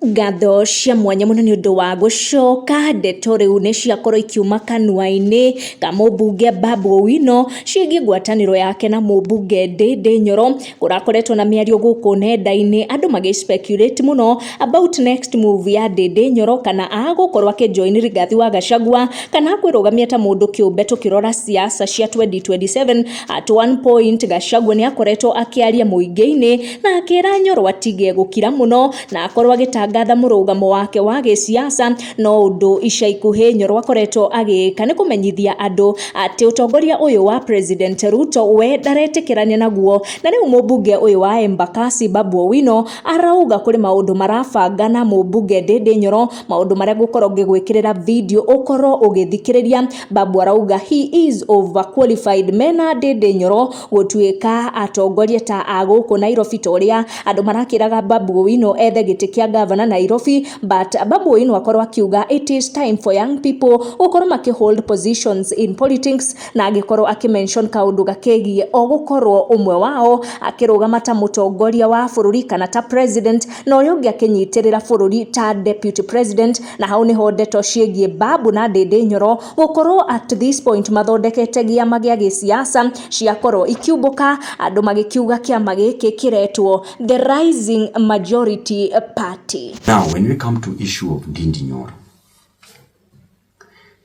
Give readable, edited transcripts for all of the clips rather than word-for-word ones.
Ngatho cia mwanya mũno nĩ ũndũ wa gũcoka. Ndeto rĩu nĩ ciakorwo ikiuma kanua-inĩ ka mũmbunge Babu Owino ciĩgiĩ ngwatanĩro yake na mũmbunge Ndindi Nyoro. Kũrakoretwo na mĩario gũkũ nenda-inĩ, andũ magĩ speculate mũno about next move ya Ndindi Nyoro, kana agũkorwo akĩ join Rigathi wa Gachagua kana kwĩrũgamia ta mũndũ kĩũmbe. Tũkĩrora siasa cia 2027, at one point Gachagua nĩ akoretwo akĩaria mũingĩ-inĩ na akĩra Nyoro atige gũkira mũno na akorwo agĩtangatha mũrũgamo wake wa gĩsiasa. No ũndũ ica ikuhĩ Nyoro akoretwo agĩka nĩ kũmenyithia andũ atĩ ũtongoria ũyũ wa President Ruto we ndaretĩkĩrania naguo, na rĩu mũmbunge ũyũ wa Embakasi Babu Owino arauga kũrĩ maũndũ marabanga na mũmbunge Ndindi Nyoro, maũndũ marĩa ngũkorwo ngĩgwĩkĩrĩra video ũkorwo ũgĩthikĩrĩria. Babu arauga he is overqualified mena Ndindi Nyoro gũtuĩka atongoria ta a gũkũ Nairobi, ta ũrĩa andũ marakĩraga Babu Owino ethe gĩtĩ kĩa gavana Nairobi. But Babu Owino akorwo akiuga it is time for young people gũkorwo makĩ hold positions in politics, na agĩkorwo akĩ-mention kaũndũ gakegiĩ o gũkorwo ũmwe wao akĩrũgama ta mũtongoria wa bũrũri kana ta president, na ũrĩa ũngĩ akĩnyitĩrĩra bũrũri ta deputy president. Na hau nĩho ndeto ciĩgiĩ Babu na Ndindi Nyoro gũkorwo at this point mathondekete gĩama gĩa gĩsiasa ciakorwo ikiumbũka, andũ magĩkiuga kĩama gĩkĩ kĩretwo the Rising Majority Party. Now, when we come to issue of Ndindi Nyoro,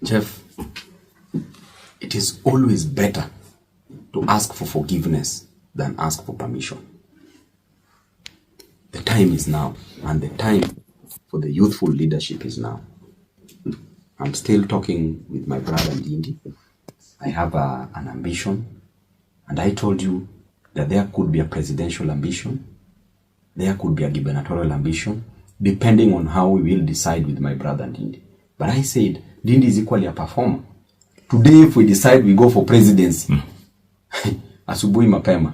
Jeff, it is always better to ask for forgiveness than ask for permission. The time is now, and the time for the youthful leadership is now. I'm still talking with my brother Ndindi. I have an ambition, and I told you that there could be a presidential ambition, there could be a gubernatorial ambition, depending on how we will decide with my brother Ndindi. But I said Ndindi is equally a performer. Today, if we decide we go for presidency, asubuhi mapema.